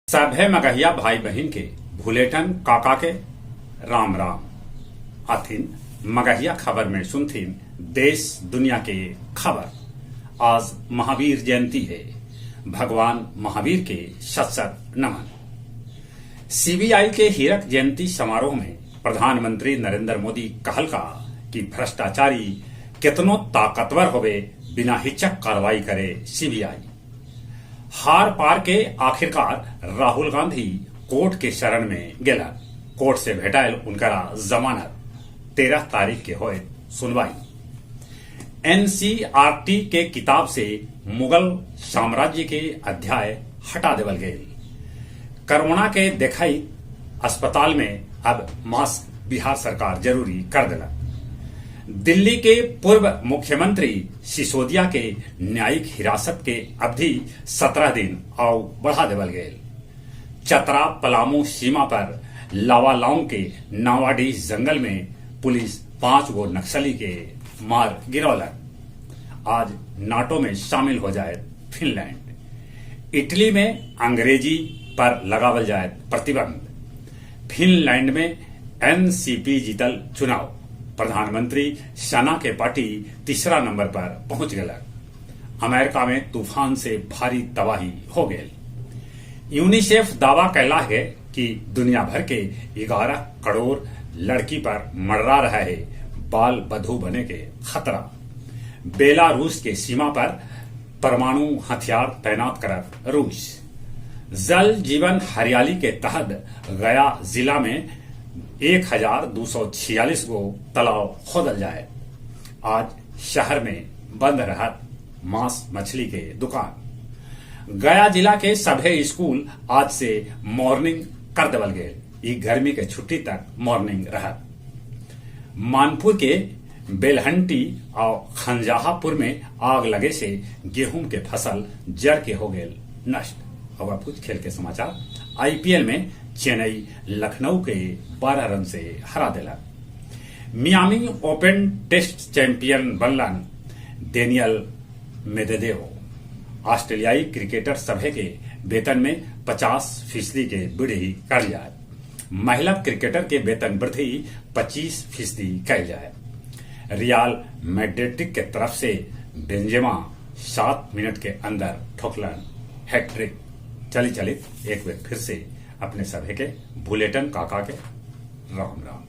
सभे मगहिया भाई बहिन के भुलेटन काका के राम राम। आथिन मगहिया खबर में सुनथिन देश दुनिया के खबर। आज महावीर जयंती है। भगवान महावीर के शत शत नमन। सीबीआई के हीरक जयंती समारोह में प्रधानमंत्री नरेंद्र मोदी कहलका कि भ्रष्टाचारी केतनो ताकतवर होवे, बिना हिचक कार्रवाई करे सीबीआई। हार पार के आखिरकार राहुल गांधी कोर्ट के शरण में गेलन। कोर्ट से भेटायल उनकरा जमानत। 13 तारीख के होए सुनवाई। एनसीईआरटी के किताब से मुगल साम्राज्य के अध्याय हटा देवल गेल। कोरोना के देखई अस्पताल में अब मास्क बिहार सरकार जरूरी कर देलक। दिल्ली के पूर्व मुख्यमंत्री सिसोदिया के न्यायिक हिरासत के अवधि 17 दिन आउ बढ़ा देवल गेल। चतरा पलामू सीमा पर लावालौंग के नावाडीह जंगल में पुलिस 5 गो नक्सली के मार गिरौलक। आज नाटो में शामिल हो जाए फिनलैंड। इटली में अंग्रेजी पर लगावल जाए प्रतिबंध। फिनलैंड में एनसीपी जीतल चुनाव। प्रधानमंत्री सना के पार्टी तीसरा नंबर पर पहुंच गलक। अमेरिका में तूफान से भारी तबाही हो गई। यूनिसेफ दावा कैला है कि दुनिया भर के 11 करोड़ लड़की पर मंडरा रहा है बाल बधू बने के खतरा। बेलारूस के सीमा पर परमाणु हथियार तैनात करत रूस। जल जीवन हरियाली के तहत गया जिला में 1246 गो तालाब खोदल जाए। आज शहर में बंद रहत मांस मछली के दुकान। गया जिला के सभे स्कूल आज से मॉर्निंग कर देवल गेल। ई गर्मी के छुट्टी तक मॉर्निंग रहत। मानपुर के बेलहंटी और खंजाहापुर में आग लगे से गेहूं के फसल जर के हो गेल नष्ट। और अब कुछ खेल के समाचार। आईपीएल में चेन्नई लखनऊ के 12 रन से हरा देलक। मियामी ओपन टेस्ट चैंपियन बनलन डेनियल मेदवेदेव। ऑस्ट्रेलियाई क्रिकेटर सभे के वेतन में 50% के वृद्धि कर जाए। महिला क्रिकेटर के वेतन वृद्धि 25% कैल जाए। रियाल मैड्रिड के तरफ से बेंजेमा 7 मिनट के अंदर ठोकलन हैट्रिक। चली चली एक बार फिर से अपने सभे के भुलेटन काका के राम राम।